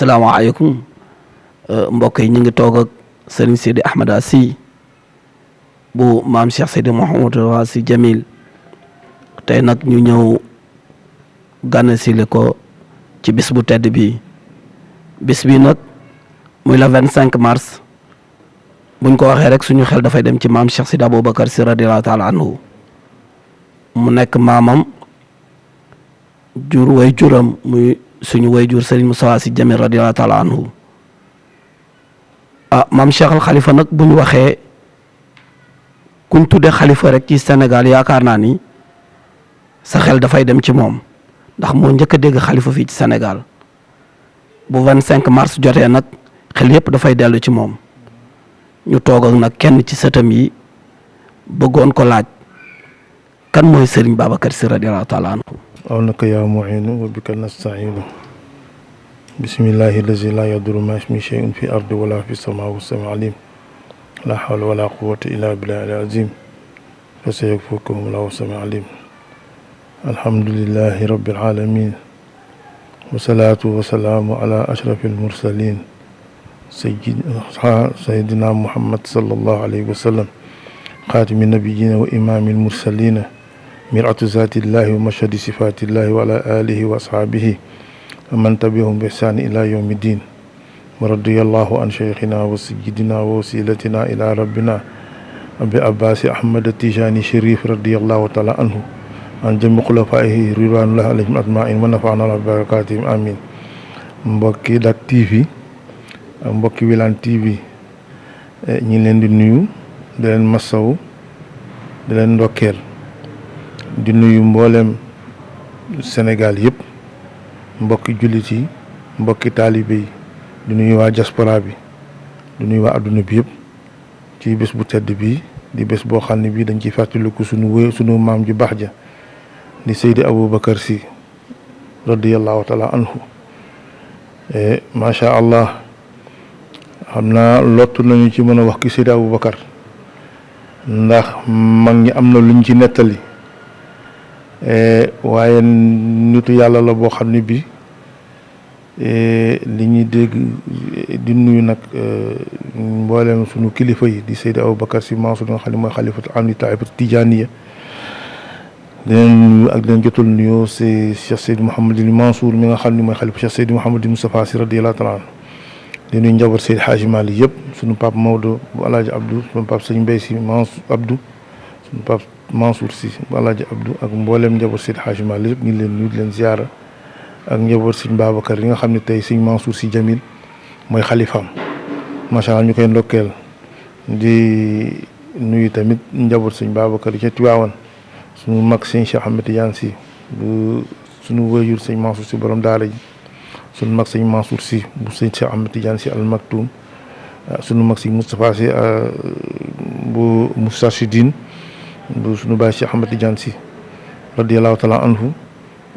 asalaamaaleykum mbokk yi ñu ngi toog ak sëriñ Sidi Ahmada Sy bu maam Cheikh Sidi Mouhamadou Sy Jamil tey nag ñu ñëw gànna sile ko ci bis bu tedd bi bis bi nag muy la 25 mars buñ ko waxee rek suñu xel dafay dem ci maam Cheikh Sidi Aboubacar Sy radiyallahu taala anhu mu nekk maamam jur way juram muy suñu way jur Serigne Moustapha Sy Jamil radiyallahu taala anhu maam Cheikh al Khalifa nag bu ñu waxee kuñ tuddee xalifa rek ci Sénégal yaakaar naa ni sa xel dafay dem ci moom ndax moo njëkk a dégg xalifa fii ci Sénégal bu 25 mars jotee nag xel yépp dafay dellu ci moom ñu toog ak nag kenn ci sëtam yi bëggoon ko laaj kan mooy Serigne Babacar Sy radiyallahu taala anhu. awnaka yaa mu'inu wa bika nasta'iinu bismillahi lazi la yadurru ma ismihi shay'un fi ardi wala fi samaa'i wa samii'ul aliim la hawla wala quwwata illa billahi al-azim fa sayakfiikum Allahu samii'ul aliim alhamdulillahi rabbil alamin wa salaatu wa salaamu ala ashrafil mursaliin sayyidina Muhammad sallallahu alayhi wa sallam xaatimi nabiyyiina wa imaamil mursaliina mir'atu zaatillahi wa mashhadi sifaatillahi wa ala alihi wa ashaabihi wa man tabi'ahum bi ihsaani ila yawmi diin wa radiyallahu an shaykhina wa sayyidina wa wasilatina ila rabbina abi abbaasi ahmad tijaani sharif radiyallahu taala anhu an jami xulafaa'ihi ridwanullahi alayhim ajmain wa nafa'ana bi barakatihim amin mbokki Dak TV ak mbokki Wilane TV ñi leen di nuyu di leen masaw di leen ndokkeel di nuyu mboolem Sénégal yëpp mbokki jullit yi mbokki taalibe yi di nuyu waa diaspora bi di nuyu waa adduna bi yëpp ci bés bu tedd bii di bés boo xam ne bii dañ ciy fàttaliku sunu maam ju baax ja di Seydi Aboubacar Sy radiyallahu taala anhu macha allah xam naa lottu nañu ci mën a wax ki Seydi Aboubacar ndax mag ñi am na luñ ci nettali waaye nitu yàlla la boo xam ne bi li ñuy dégg di nuyu nag mboolem sunu kilifa yi di Seydi Aboubacar Sy Mansour nga xam ne mooy xalifatu am ni taifatu tijaaniya dinañ nuyu ak dinañ jotul nuyoo si Cheikh Seydi Mouhamadul Mansour mi nga xam ne mooy xalifa Cheikh Seydi Mouhamadul Moustapha Sy radiyallahu taala anhu di nuyu njaboot Seydi Hadji Malick yëpp sunu pap Maodo bu Alaaji Abdou sunu pap Sëñ Mbay Sy Mansour Abdou sunu pap Mansour Sy bu Alaaji Abdou ak mboolem njaboot Seydi Hadji Malick yëpp ñu leen nuyu di leen ziyaara ak njaboot Sëñ Babacar yi nga xam ne tey Sëñ Mansour Sy Jamil mooy xalifaam macha allah ñu koy ndokkeel di nuyu tamit njaboot Sëñ Babacar yi ca Tiwaawan sunu mag Sëñ Cheikh Ahmed Tidiane Sy bu sunu wëyjur Sëñ Mansour Sy borom daara ji sunu mag Sëñ Mansour Sy bu Sëñ Cheikh Ahmed Tidiane Sy Al Maktoum sunu mag Sëñ Moustapha Sy bu Moustarchidine bu sunu baay Cheikh Ahmed Tidiane Sy radiyallahu taala anhu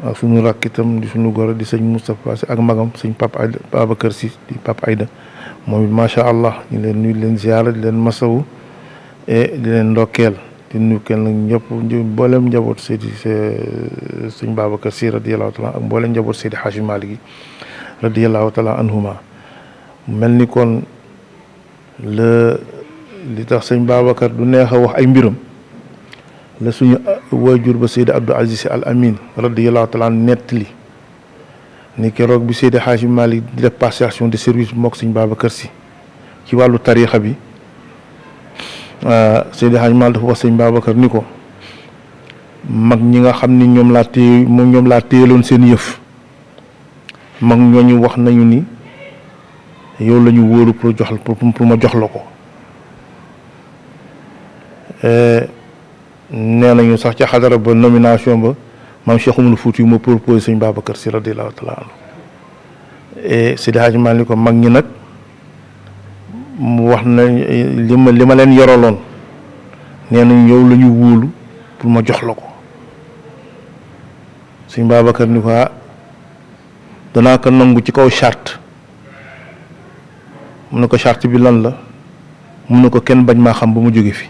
ak sunu rakk itam di sunu goro di Sëñ Moustapha Sy ak magam Sëñ Pape Aïda Babacar Sy di Pape Aïda moom it macha allah ñu leen nuyu di leen ziyaara di leen masawu di leen ndokkeel di nuyu kenn ñëpp mboolem njaboot Seydi Sëñ Babacar Sy radiyallahu taala ak mboolem njaboot Seydi Hadji Malick gi radiyallahu taala anhuma mel ni kon li tax Sëñ Babacar du neex a wax ay mbiram la suñu waajur ba Seydi Abdou Aziz Sy Al Amin radiyallahu taala nettali ni keroog bi Seydi Hadji Malick di def passation de service bi mook Sëñ Babacar Sy ci wàllu tariixa bi Seydi Hadji Malick dafa wax Sëñ Babacar ni ko mag ñi nga xam ni ñoom laa téyeloon seen yëf mag ñooñu wax nañu ni yow la ñu wóolu pour ma jox la ko nee nañu sax ca xadara ba nomination ba maam Cheikh Oumar Fouti moo proposé Sëñ Babacar Sy radiyallahu taala anhu Seydi Hadji Malick ko mag ñi nag mu wax na li ma leen yoraloon nee nañ yow la ñu wóolu pour ma jox la ko Sëñ Babacar ni ko danaa ko nangu ci kaw charte mu ne ko charte bi lan la mu ne ko kenn bañ maa xam ba mu jóge fi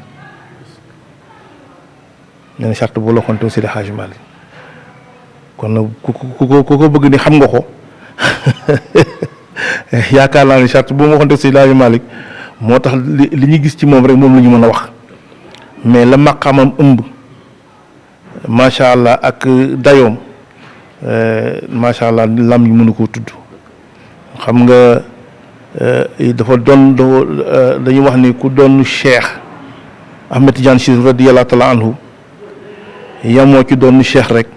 nee na charte bu la xonte Seydi Hadji Malick kon nag ku ko bëgg ni xam nga ko yaakaar naa ne charte bu ma waxoon Seydi Hadji Malick moo tax li ñu gis ci moom rek moom la ñu mën a wax mais la maqaamam ëmb macha allah ak dayoom macha allah lam ñu mënu koo tudd xam nga dafa doon dañuy wax ni ku doon Cheikh Ahmed Tidiane Sy radiyallahu taala anhu yamoo ci doon Cheikh rek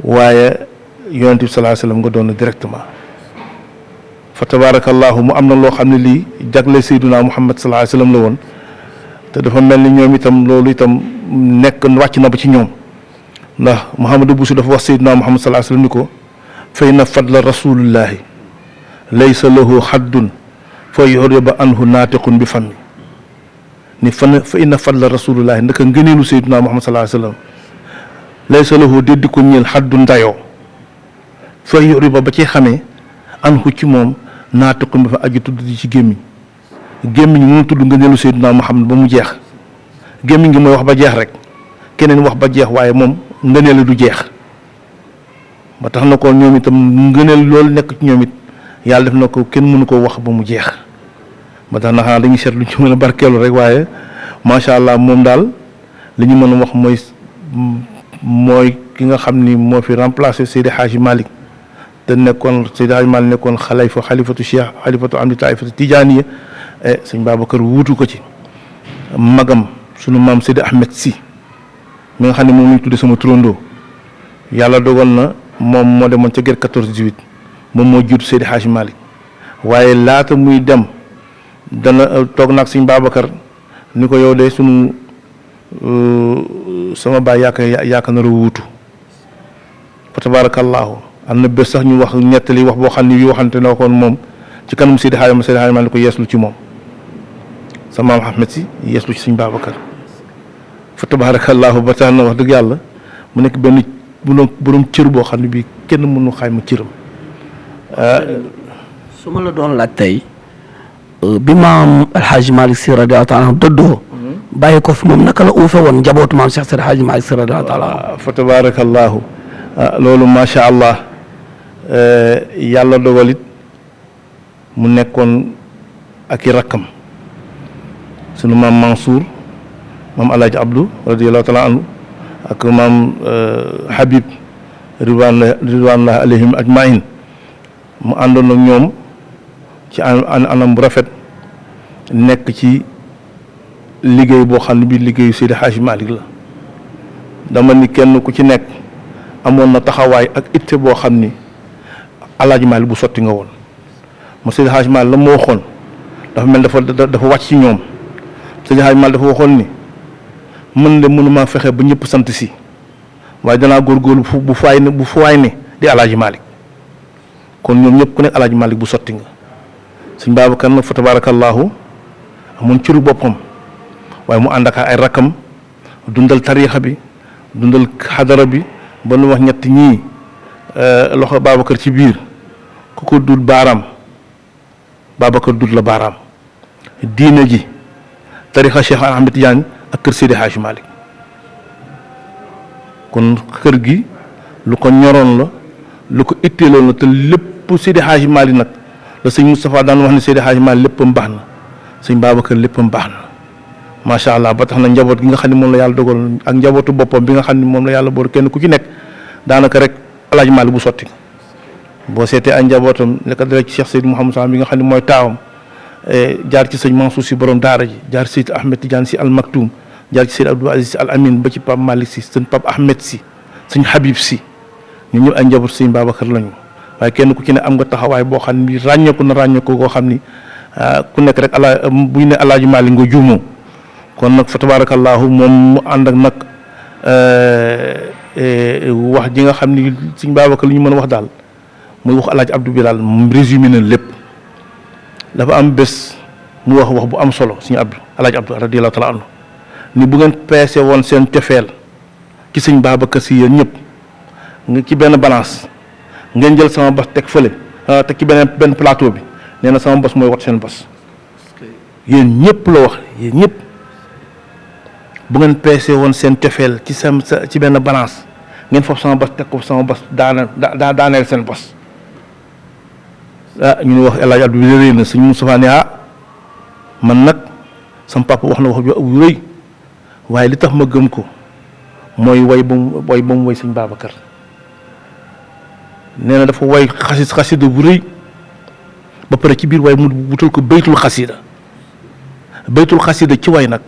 waaye yonent bi sallallahu alayhi wasallam nga doon directement fa tabarakallahu mu am na loo xam ne lii jagle Seydina Muhammad sallallahu alayhi wasallam la woon te dafa mel ni ñoom itam loolu itam nekk wàcc na ba ci ñoom ndax Mouhamadou Bousso dafa wax Seydina Muhammad sallallahu alayhi wasallam ni ko fa inna fadla rasulillahi laysa lahu haddun fa yuriba anhu naatiqun bi fammi ni fa inna fadla rasulillahi ndaka ngëneelu Seydina Muhammad sallallahu alayhi wasallam laysa lahu déddi ko ñeel haddun dayoo fa yuriba ba ci xamee anhu ci moom naatiqun bi fa aji tudd ci gémmiñ mënu tudd ngëneelu Seydina Muhammad ba mu jeex gémmiñ gi mooy wax ba jeex rek keneen wax ba jeex waaye moom ngëneel du jeex ba tax na ko ñoom itam ngëneel loolu nekk ci ñoom it yàlla def na ko kenn mënu ko wax ba mu jeex ba tax na xanaa dañuy seet lu ñu mën a barkeelu rek waaye macha allah moom daal li ñu mën a wax mooy ki nga xam ni moo fi remplacé Seydi Hadji Malick te nekkoon Seydi Hadji Malick nekkoon xalifatu Cheikh xalifatu am di taifatu Tijaaniya sëñ Babacar wuutu ko ci magam sunu maam Seydi Ahmed Sy mi nga xam ne moom la ñu tuddee sama turandoo yàlla dogal na moom moo demoon ca guerre 14-18 moom moo jiitu Seydi Hadji Malick waaye laata muy dem dana toog naag sëñ Babacar ni ko yow de sunu sama baay yaaka nar a wuutu fa tabarakallahu am na bés sax ñu wax ñettali wax boo xam ne bii waxante na ko moom ci kanam Seydi Hadji Malick ni ko yeeslu ci moom sa maam Ahmed Sy yeeslu ci sëñ Babacar fa tabarakallahu ba tax na wax dëgg yàlla mu nekk benn borom cër boo xam ne bii kenn mënu xayma cëram. su ma la doon laaj tey bi maam El Hadj Malick Sy radiyallahu taala anhu dëddoo bàyyi ko fi moom naka la uufe woon njabootu maam Cheikh Seydi Hadji Malick Sy radiyallahu taala anhu. fa tabarakallahu loolu macha allah yàlla dogalit mu nekkoon ak i rakkam sunu maam Mansour maam El Hadj Abdou radiyallahu taala anhu ak maam Habib ridwanullahi alayhim ajmain mu àndoon ak ñoom ci anam bu rafet nekk ci liggéey boo xam ne bii liggéeyu Seydi Hadji Malick la dama ni kenn ku ci nekk amoon na taxawaay ak itte boo xam ni El Hadji Malick bu sotti nga woon mo Seydi Hadji Malick la moo waxoon dafa mel dafa wàcc ci ñoom Seydi Hadji Malick dafa waxoon ni mën de mënuma fexe ba ñëpp sant si waaye danaa góorgóorlu bu faay ne di El Hadji Malick kon ñoom ñëpp ku nekk El Hadji Malick bu sotti nga sëñ Babacar nag fa tabarakallahu amoon cëru boppam waaye mu ànd ak ay rakkam dundal tariixa bi dundal xadara bi ba nu wax ñett ñii loxo Babacar ci biir ku ko dut baaraam Babacar dut la baaraam diine ji tariixa Cheikh Ahmed Tidiane ak kër Seydi Hadji Malick kon kër gi lu ko ñoroon la lu ko itteeloon la te lépp Seydi Hadji Malick nag la sëñ Moustapha daan wax ne Seydi Hadji Malick léppam baax na sëñ Babacar léppam baax na macha allah ba tax na njaboot gi nga xam ne moom la yàlla dogal ak njabootu boppam bi nga xam ne moom la yàlla boor kenn ku ci nekk daanaka rek El Hadji Malick bu sotti boo seetee ay njabootam nekk dara ci Cheikh Seydou Mouhamadou Sall bi nga xam ne mooy taawam jaar ci sëñ Mansour Sy borom daara ji jaar ci Seydi Ahmed Tidiane Sy Al Maktoum jaar ci Seydi Abdou Aziz Sy Al Amin ba ci Pape Malick Sy sëñ Pape Ahmed Sy sëñ Habib Sy ñu ñëpp ay njabootu sëñ Babacar lañu waaye kenn ku ci ne am nga taxawaay boo xam ni ràññeeku koo xam ni ku nekk rek buy ne El Hadji Malick nga juumoo kon nag fa tabarakallahu moom mu ànd ak nag wax ji nga xam ni sëñ Babacar li ñu mën a wax daal muy wax El Hadj Abdou Bilal résumé na lépp dafa am bés mu wax bu am solo sëñ Abdou El Hadj Abdou radiyallahu taala anhu ni bu ngeen peese woon seen cofeel ci sëñ Babacar Sy yéen ñëpp nga ci benn balance ngeen jël sama bos teg fële teg ci benn plateau bi nee na sama bos mooy wat seen bos yéen ñëpp la wax yéen ñëpp bu ngeen peese woon seen cofeel ci benn balance ngeen foofu sama bos teg ko sama bos daaneel seen bos ñu ne wax El Hadj Abdou bi réy na sëñ Moustapha ne man nag sama papa wax na wax ju rëy waaye li tax ma gëm ko mooy way ba mu way sëñ Babacar nee na dafa way xasida bu rëy ba pare ci biir way mu wutal ko baytul xasida ci way nag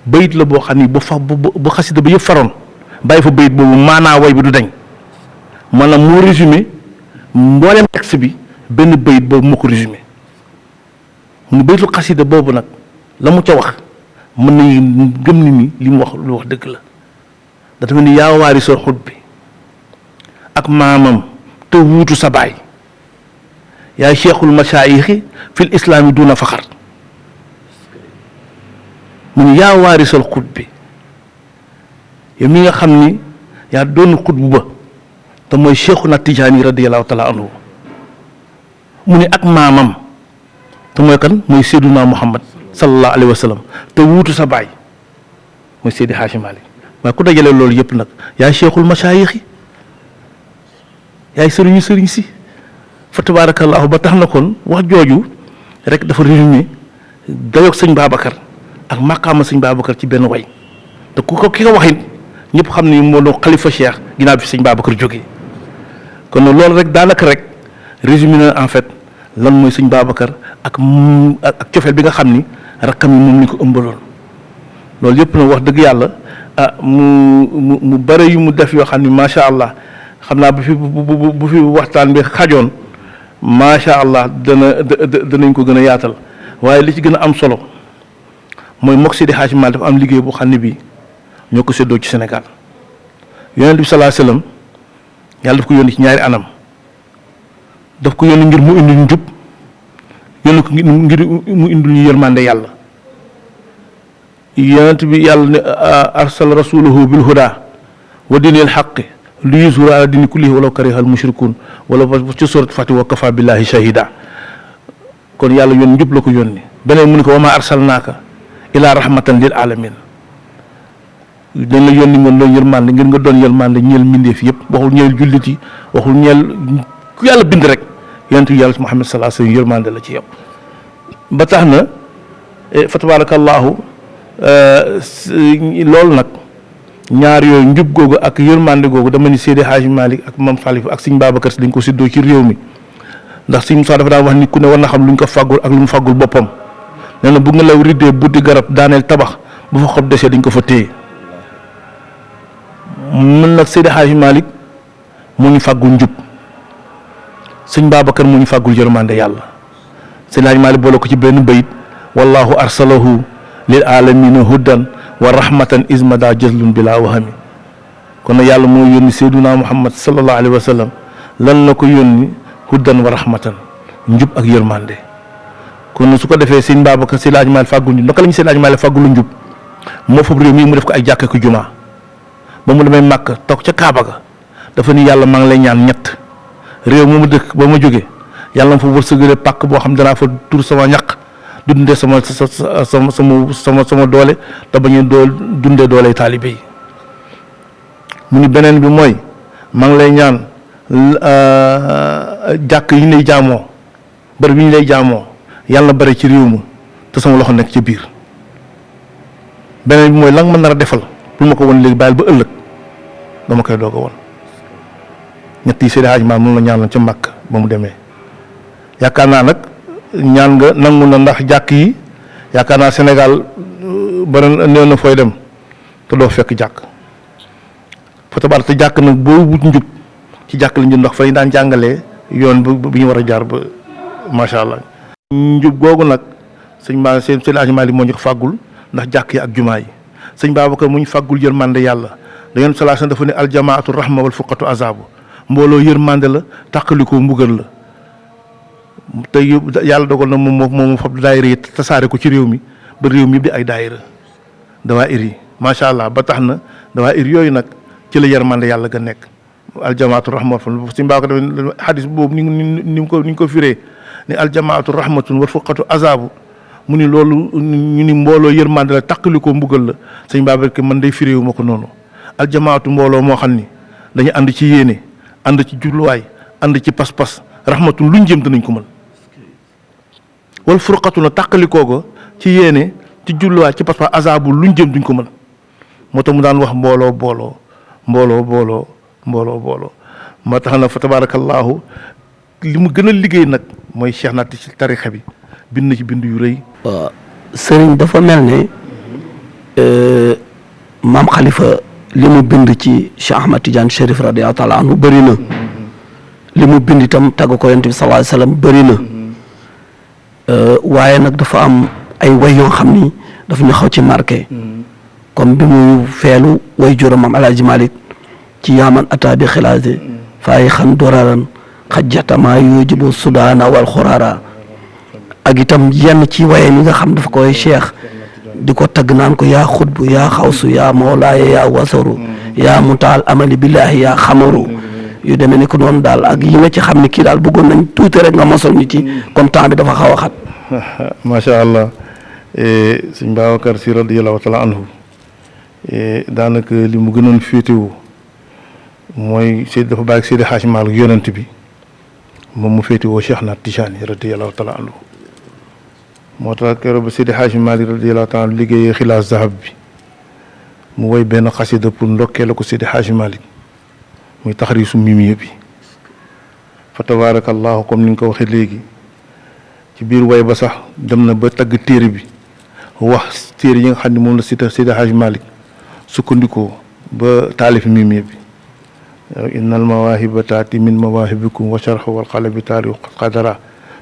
bayit la boo xam ni bu xasida ba yëpp faroon bàyyi fa bayit boobu maanaa way bi du dañ maanaam moo résumé mboolem texte bi benn bayit boobu moo ko résumé mu baytul xasida boobu nag la mu ca wax mën nañu gëm ni li mu wax lu wax dëgg la dafa mel ni yaa waari sor xut bi ak maamam te wuutu sa baay yaay cheikhul masaayixi fil islaami duna faxar mu ni yaa waari sor xut bi yow mi nga xam ni yaa doon xutbu ba te mooy cheikhuna tijaani radiyallahu taala anhu mu ni ak maamam te mooy kan mooy seyduna muhammad sallallahu alayhi wa sallam te wuutu sa baay mooy Seydi Haaji Malick waaye ku dajale loolu yëpp nag yaay cheikhul masaayixi yaay sëriñ si fa tabarakallahu ba tax na kon wax jooju rek dafa résumé dayoog sëñ Babacar ak maqaama sëñ Babacar ci benn way te ki ko waxin ñëpp xam ni moo doon xalifa cheikh ginnaaw bi sëñ Babacar jógee kon loolu rek daanaka rek résumé na en fait lan mooy sëñ Babacar ak cofeel bi nga xam ni rakkam yi moom ni ko ëmbaloon loolu yëpp na wax dëgg yàlla mu bëri yu mu def yoo xam ni macha allah xam naa bu fi waxtaan bi xajoon macha allah danañ ko gën a yaatal waaye li ci gën a am solo mooy mook Seydi Haaji Maalik dafa am liggéey boo xam ne bii ñoo ko séddoo ci Sénégal yonent bi salaa sallam yàlla daf ko yónni ci ñaari anam daf ko yónni ngir mu indi njub yónni ko ngir mu indil ñu yërmande yàlla yonent bi yàlla ne arsala rasulahu bil huda wa dinil xaqi li yuzhira ala dini kullihi walaw karihal mushrikun wala ci surat Fatiha wa kafa billahi shahida kon yàlla yoon njub la ko yónni beneen mu ni ko wa ma arsalnaaka ila rahmatan lil alamin dañ la yónni nga doon yërmande ngir nga doon yërmande ñeel mbindeef yëpp waxul ñeel jullit yi waxul ñeel ku yàlla bind rek yonent yàlla Muhammad sallallahu alayhi wasallam yërmande la ci yow ba tax na fa tabarakallahu loolu nag ñaar yooyu njub googu ak yërmande googu dama ni Seydi Haaji Malick ak Mam Khalifa ak Sëñ Babacar Si dañ ko séddoo ci réew mi ndax Sëñ Musaa dafa daan wax ni ku ne war na xam lu ñu ko fàggul ak lu mu fàggul boppam nee na bu nga law riddee buddi garab daaneel tabax bu fa xob desee dañ ko fa téye mën nag Seydi Haaji Malick moo ñu fàggul njub Sëñ Babacar moo ñu fàggul yërmande yàlla Seydi Haaji Malick boole ko ci benn bayit wallahu arsalahu lil alamina huddan wa rahmatan ismada jëslun bila wahami kon nag yàlla moo yónni Seyduna Muhammad sallallahu alayhi wa sallam lan la ko yónni huddan wa rahmatan njub ak yërmande kon su ko defee Sëñ Babacar Seydi Haaji Malick fàggul njub naka la ñu Seydi Haaji Malick fàggulu njub moo fab réew mii mu def ko ay jàkka ko jumaa ba mu demee Màkka toog ca Kaaba ga dafa ni yàlla maa ngi lay ñaan ñett réew mu dëkk ba ma jógee yàlla ma fa wërsëgale pàkk boo xam danaa fa tur sama ñaq dundee sama doole te bañ a dundee doole taalibe yi mu ni beneen bi mooy maa ngi lay ñaan jàkk yi ñu lay jaamoo bari bi ñu lay jaamoo yàlla bari ci réew mi te sama loxo nekk ci biir beneen bi mooy la nga ma nar a defal bu ma ko won léegi bàyyil ba ëllëg dama koy doog a won ñett yi Seydi Haaji Maalik moom la ñaanoon ca Màkk ba mu demee yaakaar naa nag ñaan nga nangu na ndax jàkk yi yaakaar naa Sénégal bari néew na fooy dem te doo fekk jàkk fa tabaar te jàkk nag boo wut njub ci jàkk la njub ndax fa ñu daan jàngalee yoon bi ñu war a jaar ba macha allah. njub googu nag Seydi Haaji Maalik moo ñu ko fàggul ndax jàkk yi ak jumaa yi sëñ Babacar mu ñu fàggul yërmande yàlla da ngeen salaa dafa ne aljamaatu rahma wal fuqatu azabu mbooloo yërmande la tàqalikoo mbugal la. te yàlla dogal na moom fab daayira yi tasaare ko ci réew mi ba réew mi di ay daayira dawaayir yi macha allah ba tax na dawaayir yooyu nag ci la yërmande yàlla ga nekk aljamaatu rahma si mbaa ko def xadis boobu ni ñu ko firee ni aljamaatu rahmatun war fuqatu azabu mu ni loolu ñu ni mbooloo yërmande la taqali ko mbugal la sëñ Babacar man day firéewu ma ko noonu aljamaatu mbooloo moo xam ni dañu ànd ci yéene ànd ci jubluwaay ànd ci pas-pas rahmatun luñ jëm danañ ko mën wal furqatu na tàqalikoo ga ci yéene ci julluwaat ci pas-pas azabu luñ jëm duñ ko mën moo tax mu daan wax mbooloo moo tax na fa tabarakallahu li mu gën a liggéey nag mooy Cheikh Naat ci tarixa bi bind na ci bind yu rëy. waaw sëriñ dafa mel ne maam Khalifa li mu bind ci Cheikh Ahmad Tidiane Chérif radiyallahu taala anhu bëri na li mu bind itam tagg ko yonent bi sallallahu alayhi wasallam bëri na waaye nag dafa am ay way yoo xam ni dafa ñu xaw ci marqué comme bi mu feelu way juróom maam Alaaji Malik ci yaaman ata bi xilaase faayi xan doraran xajjatama yujibu sudaana wal xuraara ak itam yenn ci waye mi nga xam dafa koy cheikh di ko tagg naan ko yaa xutbu yaa xawsu yaa mawlaaya yaa wasaru yaa mutaal amali billahi yaa xamaru yu demee ni ko noonu daal ak yi nga ci xam ne kii daal bëggoon nañ tuuti rek nga mosal ñu ci comme temps bi dafa xaw a xat. macha allah sëñ Babacar Si radiyallahu taala anhu daanaka li mu gënoon féetewu mooy dafa bàyyi Seydi Hadji Malick yonent bi moom mu féetewoo Cheikh Naat Tijani radiyallahu taala anhu moo tax keroog ba Seydi Hadji Malick radiyallahu taala anhu liggéeyee xilaas zahab bi mu woy benn xasida pour ndokkee la ko Seydi Hadji Malick muy taxariisu mimiya bi fa tabarakallahu comme ni nga ko waxee léegi ci biir way ba sax dem na ba tagg téere bi wax téere yi nga xam ne moom la Seydi Hadji Malick sukkandikoo ba taalif mimiya bi innal mawaahiba taati min mawaahibikum wa sharhu wal qalabi taari qadara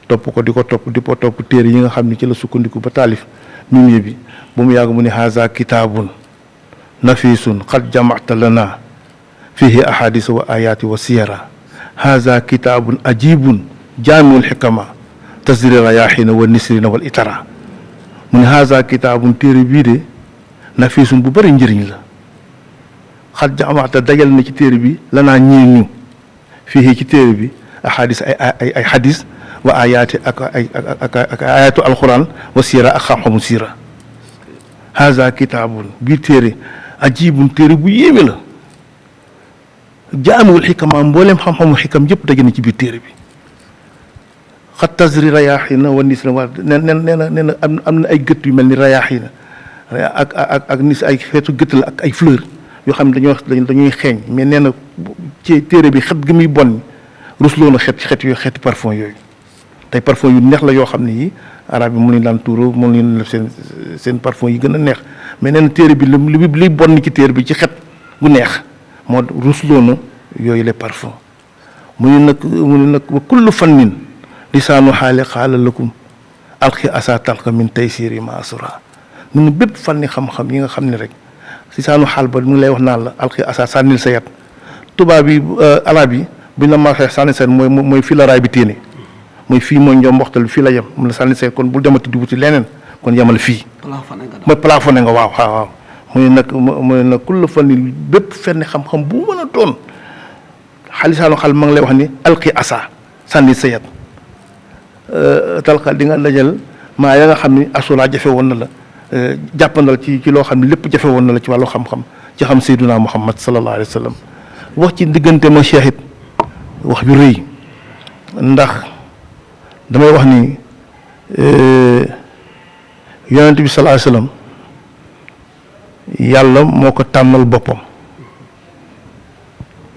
topp ko di ko topp téere yi nga xam ne ci la sukkandiku ba taalif mimiya bi ba mu yàgg mu ne haza kitaabun nafisun qad jamacta lana fihi ahadisa wa ayati wa siyara haza kitaabun ajibun jaamiul xikama tasdiri rayaxina wa nisrina wal itara mu ne haza kitaabun téere bii de nafisun bu bëri njëriñ la xat jamaata dajal na ci téere bi lanaa ñii ñu fii ci téere bi ahadis ay hadis wa ayaati ak ayatu alquran wa siira ak xam-xamu siira haza kitaabun bii téere ajibun téere bu yéeme la jaamiwul xikama mbooleem xam-xamu xikam yëpp daje na ci biir téere bi xat tasri rayaaxina wa nisra wa nee na am na ay gët yu mel ni rayaaxina ak nis ay xeetu gët la ak ay fleur yoo xam ne dañuy xeeñ mais nee na ci téere bi xet gi muy bon rusloo na xeeti parfum yooyu tey parfum yu neex la yoo xam ne yi arab yi mu leen daan tuuro mu leen def seen parfum yi gën a neex mais nee na téere bi li bon ci téere bi ci xet gu neex moo rusloo na yooyu les parfum mu ne nag wa kullu fannin lisaanu xaali xaala lakum alxi asa talka min taysiri ma asura mu ne bépp fanni xam-xam yi nga xam ne rek lisaanu xaal ba mu ngi lay wax naan la alxi asa sànnil sa yat tubaab yi arab yi buñ la marxee sànni seen mooy fii la raay bi téene mooy fii mooy njom waxtal fii la yem mu la sànni seen kon bul demati di wuti leneen kon yemal fii mooy plafonné nga waaw mu ne nag kullu fanni bépp fenn xam-xam bu mën a doon xalisaanu xaal ma ngi lay wax ni alxi asa sànnil sa yat talka di nga dajal maa ya nga xam ni asura jafe woon na la jàppandal ci loo xam ne lépp jafe woon na la ci wàllu xam-xam ci xam Seydina Muhammad sallallahu alayhi wa sallam wax ci diggante ma cheikh it wax bi rëy ndax damay wax ni yonent bi sallallahu alayhi wa sallam yàlla moo ko tànnal boppam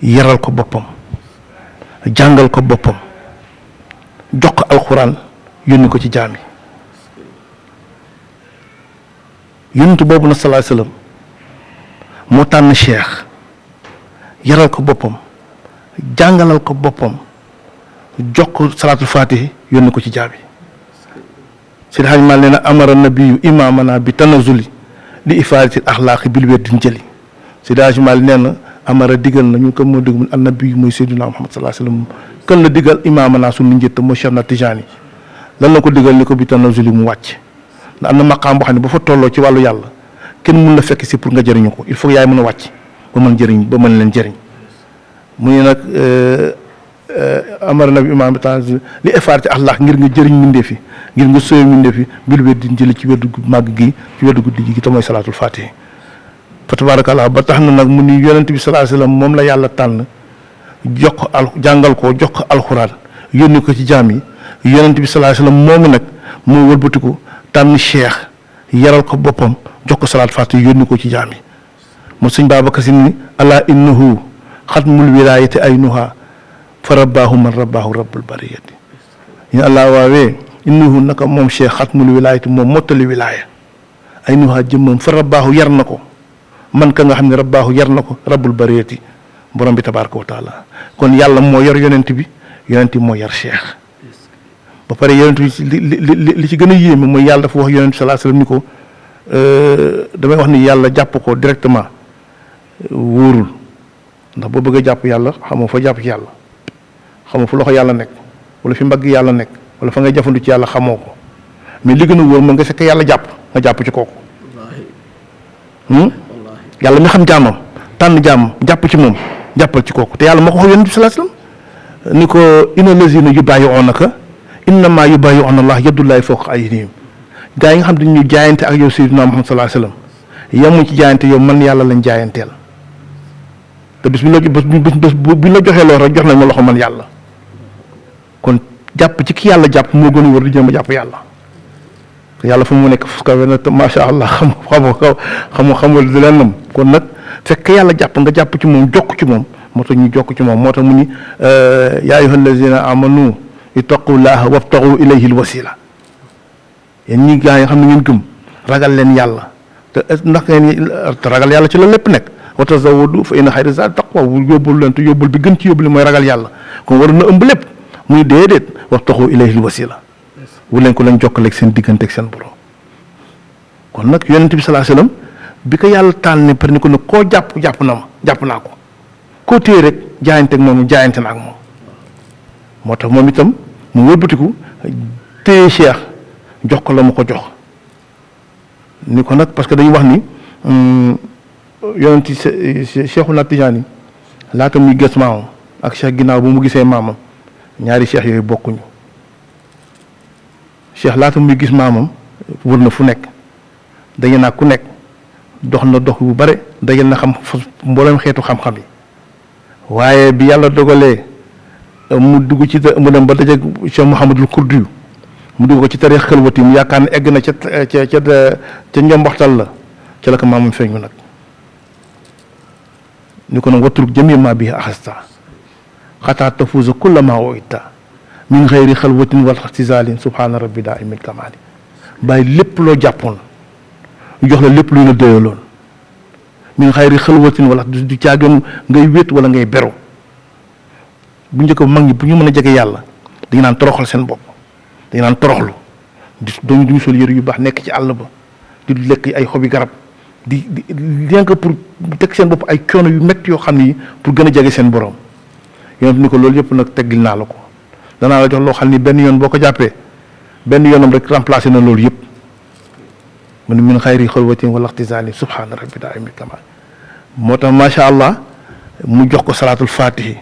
yaral ko boppam jàngal ko boppam jox ko alxuraan yónni ko ci jaam yi yonent boobu na sallallahu alayhi wasallam moo tànn cheikh yaral ko boppam jàngalal ko boppam jox ko salaatul faatihi yónni ko ci jaam yi Seydi Hajji Maalik nee na amara nabiyu imaamana bi tanazuli li ifaadatil axlaaqi bil werdin jëli Seydi Hajji Maalik nee na amara digal na ñu ko moo dégg mun an nabiyu mooy Seydina Muhammad sallallahu alayhi wasallam kan la digal imaamana suñu njëtt mooy Cheikh Naat Tijani lan la ko digal ni ko bi tanazuli mu wàcc ndax am na maqaam boo xam ne ba fa tolloo ci wàllu yàlla kenn mun la fekk si pour nga jëriñu ko il faut yaay mën a wàcc ba mën jëriñ ba mën leen jëriñ mu ne nag amara nabi imaam bi temps li effar ci axlaax ngir nga jëriñ mbindeef yi ngir nga sooy mbindeef yi bil wér di jëli ci wérdu màgg gi ci wérdu guddi gi te mooy salaatul faatihi fa tabaarakallah ba tax na nag mu ni yonent bi sallallahu alayhi wasallam moom la yàlla tànn jox ko jàngal ko jox ko alxuraan yónni ko ci jaam yi yonent bi sallallahu alayhi wasallam moomu nag moo wëlbatiku tànn cheikh yaral ko boppam jox ko salaat fatiha yónni ko ci jaam yi mo sëñ Babacar Si ni ala innahu xatmul wilayati aynuha fa rabbaahu man rabbaahu rabbul bariyati ñu allah waawee innahu naka moom cheikh xatmul wilayati moom mottali wilaya aynuha jëmmam fa rabbaahu yar na ko man ka nga xam ne rabbaahu yar na ko rabbul bariyati borom bi tabaraka wa taala kon yàlla moo yor yonent bi moo yar cheikh ba pare yonent bi li ci gën a yéeme mooy yàlla dafa wax yonent bi sallallahu alayhi wasallam ni ko damay wax ni yàlla jàpp ko directement wóorul ndax boo bëgg a jàpp yàlla xamoo fa jàpp ci yàlla xamoo fu loxo yàlla nekk wala fi mbagg yàlla nekk wala fa ngay jafandu ci yàlla xamoo ko mais li gën a wóor mën nga fekk yàlla jàpp nga jàpp ci kooku yàlla mi xam jaamam tànn jaam jàpp ci moom jàppal ci kooku te yàlla moo ko wax yonent bi sallallahu alayhi wasallam ni ko inna lazina yubayyi'unaka innama yubayyi'una Allah yadullahi fawqa aydihim gaa yi nga xam ne ñu jaayante ak yow sayyidina Muhammad sallallahu alayhi wasallam yemuñ ci jaayante yow man yàlla lañ jaayanteel te bis bi la joxee loolu rek jox nañ ma loxo man yàlla kon jàpp ci ki yàlla jàpp moo gën a wër di jëm a jàpp yàlla te yàlla fu mu nekk fu kawe na te macha allah xamul di leen nam kon nag fekk yàlla jàpp nga jàpp ci moom jokk ci moom moo tax ñu jokk ci moom moo tax mu ni yaa ayyuhal lazina amanu ittaqullaha wabtagu ilayhi alwasila yéen ñi gaa yi xam ne ngeen gëm ragal leen yàlla te ndax ngeen ragal yàlla ci la lépp nekk wa tazawwadu fa inna xayra zaadi taqwa yóbbul leen te yóbbul bi gën ci yóbbul mooy ragal yàlla kon war na ëmb lépp muy déedéet wabtagu ilayhi alwasila wu leen ko leen jokkaleeg seen diggante ak seen borom kon nag yonent bi sallallahu alayhi wasallam bi ko yàlla taal ne par ni ko ne koo jàpp jàpp naa ko koo téye rek jaayante ak moom jaayante na ak moom moo tax moom itam mu wëlbatiku téye cheikh jox ko la mu ko jox ni ko nag parce que dañuy wax ni yonenti Cheikhuna Tijaani laata muy gës maamam ak cheikh ginnaaw bu mu gisee maamam ñaari cheikh yooyu bokkuñu cheikh laata muy gis maamam wër na fu nekk daje naa ku nekk dox na dox bu bare dajal na xam mboolem xeetu xam-xam yi waaye bi yàlla dogalee mu dugg ci mu dem ba daje Cheikh Mouhamadul Kurdi mu dugg ko ci tarix xelwati mu yaakaar ne egg na ca njomboxtal la ca la ko maamam feeñu nag ni ko nag watruk jami ma bi axasta xataa tafuusa kulla ma oita min xëyri xelwatin wal xtizalin subhaana rabbi daa imil kamaali bàyyi lépp loo jàppoon jox la lépp luy la doyaloon min xayri xelwatin wala du caageen ngay wéet wala ngay beru bu njëkk mag ñi bu ñu mën a jege yàlla dañu naan toroxal seen bopp dañu naan toroxlu duñu sol yëre yu baax nekk ci àll ba di lekk ay xobi garab di rien que pour teg seen bopp ay coono yu métti yoo xam ni pour gën a jege seen borom yonent ni ko loolu yëpp nag teggil naa la ko danaa la jox loo xam ni benn yoon boo ko jàppee benn yoonam rek remplacé na loolu yëpp mu ne min xayri xalwatin wala ixtisaali subhaana rabbi daa imil kamaal moo tax macha allah mu jox ko salaatul fatihi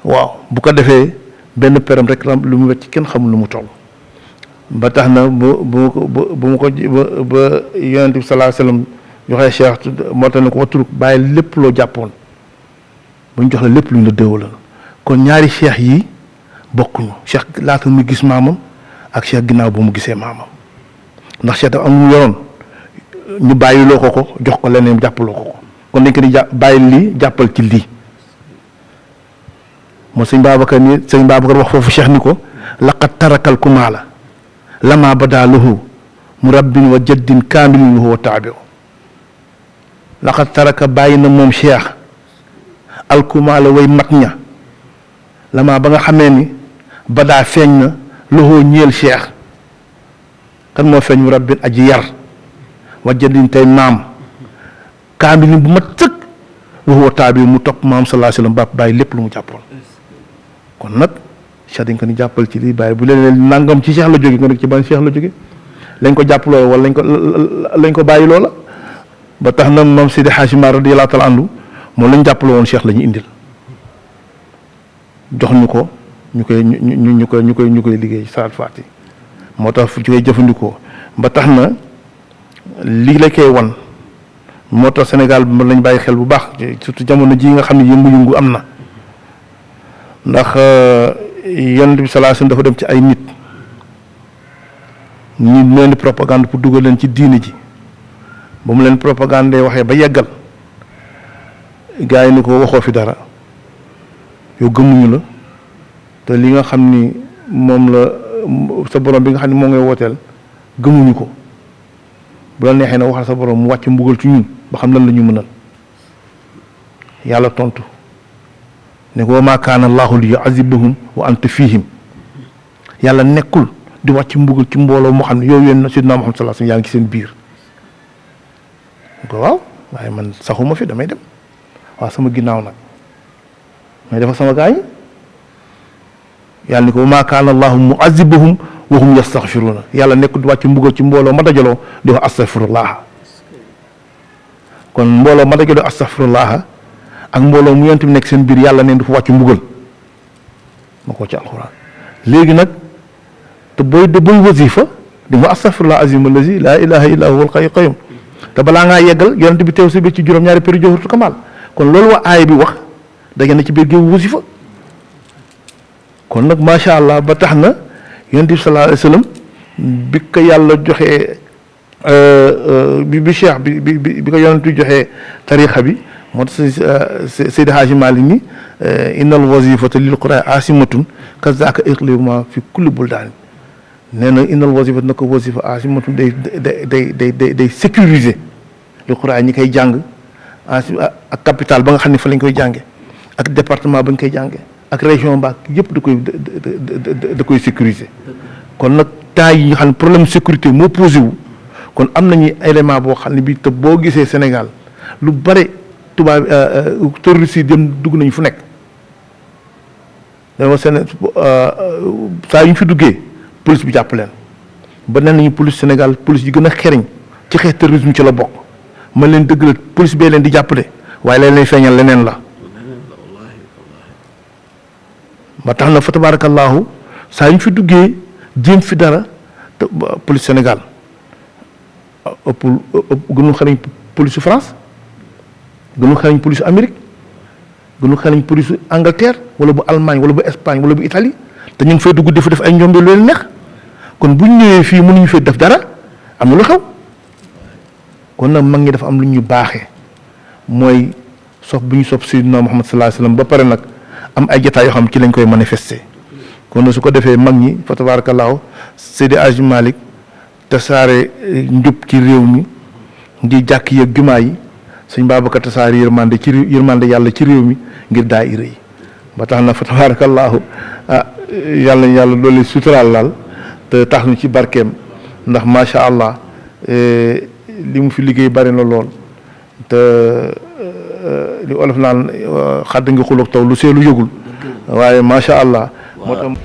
waaw bu ko defee benn peram rek lu mu wet ci kenn xamul lu mu toll ba tax na bu mu ko ba yonent bi sallallahu alayhi wasallam joxee cheikh moo tax ne ko watruk bàyyi lépp loo jàppoon ba ñu jox la lépp lu ñu la déwaloon kon ñaari cheikh yi bokkuñu cheikh laata muy gis maamam ak cheikh ginnaaw bu mu gisee maamam ndax cheikh dafa am mu yoroon ñu bàyyiloo ko jox ko leneen jàppaloo ko kon dañ ko di bàyyi lii jàppal ci lii moo sëñ Babacar wax foofu cheikh ni ko laqad tarakal kumaala lama bada lahu murabbin wa jaddin kaamilin lahu wa taabiu laqad taraka bàyyi na moom cheikh alkumaala way mag ña lama ba nga xamee ni badaa feeñ na lahu ñeel cheikh kan moo feeñ murabbin aji yar wa jaddin tey maam kaamilin bu mat sëkk lahu wa taabiu mu topp maam sallallahu alayhi wasallam bàyyi lépp lu mu jàppoon kon nag cheikh dañ ko ni jàppal ci lii bàyyi bu leen nangam ci cheikh la jóge nga nekk ci ban cheikh la jóge lañ ko jàpp loola wala lañ ko bàyyi loola ba tax na moom Seydi Hadji Malick radiyallahu ta'ala anhu moom lañ jàppaloo woon cheikh la ñu indil jox ñu ko ñu koy liggéey salaat faati moo tax fu ci koy jëfandikoo ba tax na lii la koy wan moo tax Sénégal mën nañ bàyyi xel bu baax surtout jamono ji nga xam ne yëngu-yëngu am na ndax yonent bi sallallahu alayhi wasallam dafa dem ci ay nit ñu leen di propagande pour dugal leen ci diini ji ba mu leen propagande waxee ba yeggal gars yi ni ko waxoo fi dara yow gëmuñu la te li nga xam ni moom la sa borom bi nga xam ni moo ngay wooteel gëmuñu ko bu la neexee na waxal sa borom mu wàcc mbugal ci ñun ba xam lan la ñu mënal yàlla tontu ne ko wa maa kaana allaahu li yu'azzibahum wa anta fiihim yàlla nekkul di wàcc mbugal ci mbooloo moo xam ne yow yéen Seydina Muhammad sallallahu alayhi wasallam yaa ngi ci seen biir ko waaw waaye man saxuma fi damay dem waaw sama ginnaaw nag may def ak sama gaañ yàlla ni ko wa maa kaana allaahu mu'azzibahum wa hum yastaghfiruuna yàlla nekkul di wàcc mbugal ci mbooloo ma dajaloo di wax astaghfirullah kon mbooloo ma dajaloo astaghfirullah ak mbooloo mu yonent bi nekk seen biir yàlla neen dafa wàcc mbugal ma ko ci alxuraan léegi nag te booy wasifa di nga astaghfirullah azim allazi laa ilaha illa huwa al-hayyul qayyum te balaa ngaa yeggal yonent bi teew si biir ci juróom-ñaari péri jawharatul kamal kon loolu waa aaya bi wax da ngeen na ci biir géewu wasifa kon nag macha allah ba tax na yonent bi sallallahu alayhi wasallam bi ko yàlla joxee bi cheikh bi ko yonent bi joxee tarixa bi moo tax Seydi Haaji Maalik ni innal wazifata lil qur'an asimatun kazaka iqlima fi kulli buldan nee na innal wazifata na ko wasifa asimatun day sécuriser lil qur'an ñi koy jàng ak capital ba nga xam ne fa lañ koy jànge ak département ba ñu koy jànge ak région ba yëpp da koy sécuriser kon nag temps yi nga xam ne problème sécurité moo posé wu kon am nañu élément boo xam ne bii te boo gisee Sénégal lu bare tubaab terroristes yi dem dugg nañu fu nekk dama seen saa yu ñu fi duggee police bi jàpp leen ba nee nañu police Sénégal police yi gën a xereñ ci xeex terrorisme ci la bokk man leen dëgg la police bee leen di jàppale waaye leen lay feeñal leneen la ba tax na fa tabarakallahu saa yu ñu fi duggee jéem fi dara te police Sénégal ëpp gënu xereñ police France gënu xereñ police Amérique gënu xereñ police Angleterre wala bu Allemagne wala bu Espagne wala bu Italie te ñu ngi fay dugg dafa def ay njombe lu leen neex kon bu ñu ñëwee fii mënuñu fee def dara am na lu xew kon nag mag ñi dafa am lu ñu baaxee mooy sopp bu ñu sopp Seydina Muhammad sallallahu alayhi wasallam ba pare nag am ay jotaay yoo xam ci lañ koy manifester kon nag su ko defee mag ñi fa tabarakallahu Seydi Hadji Malick tasaare njub ci réew mi di jàkk yeeg jumaa yi sëñ Babacar tasaare yërmande yàlla ci réew mi ngir daayira yi ba tax na fa tabarakallahu yàlla doole suturaal laal te tax ñu ci barkeem ndax macha allah li mu fi liggéey bari na lool te li olof naan xadd nga xuloog taw lu seelu yëgul waaye macha allah moo tax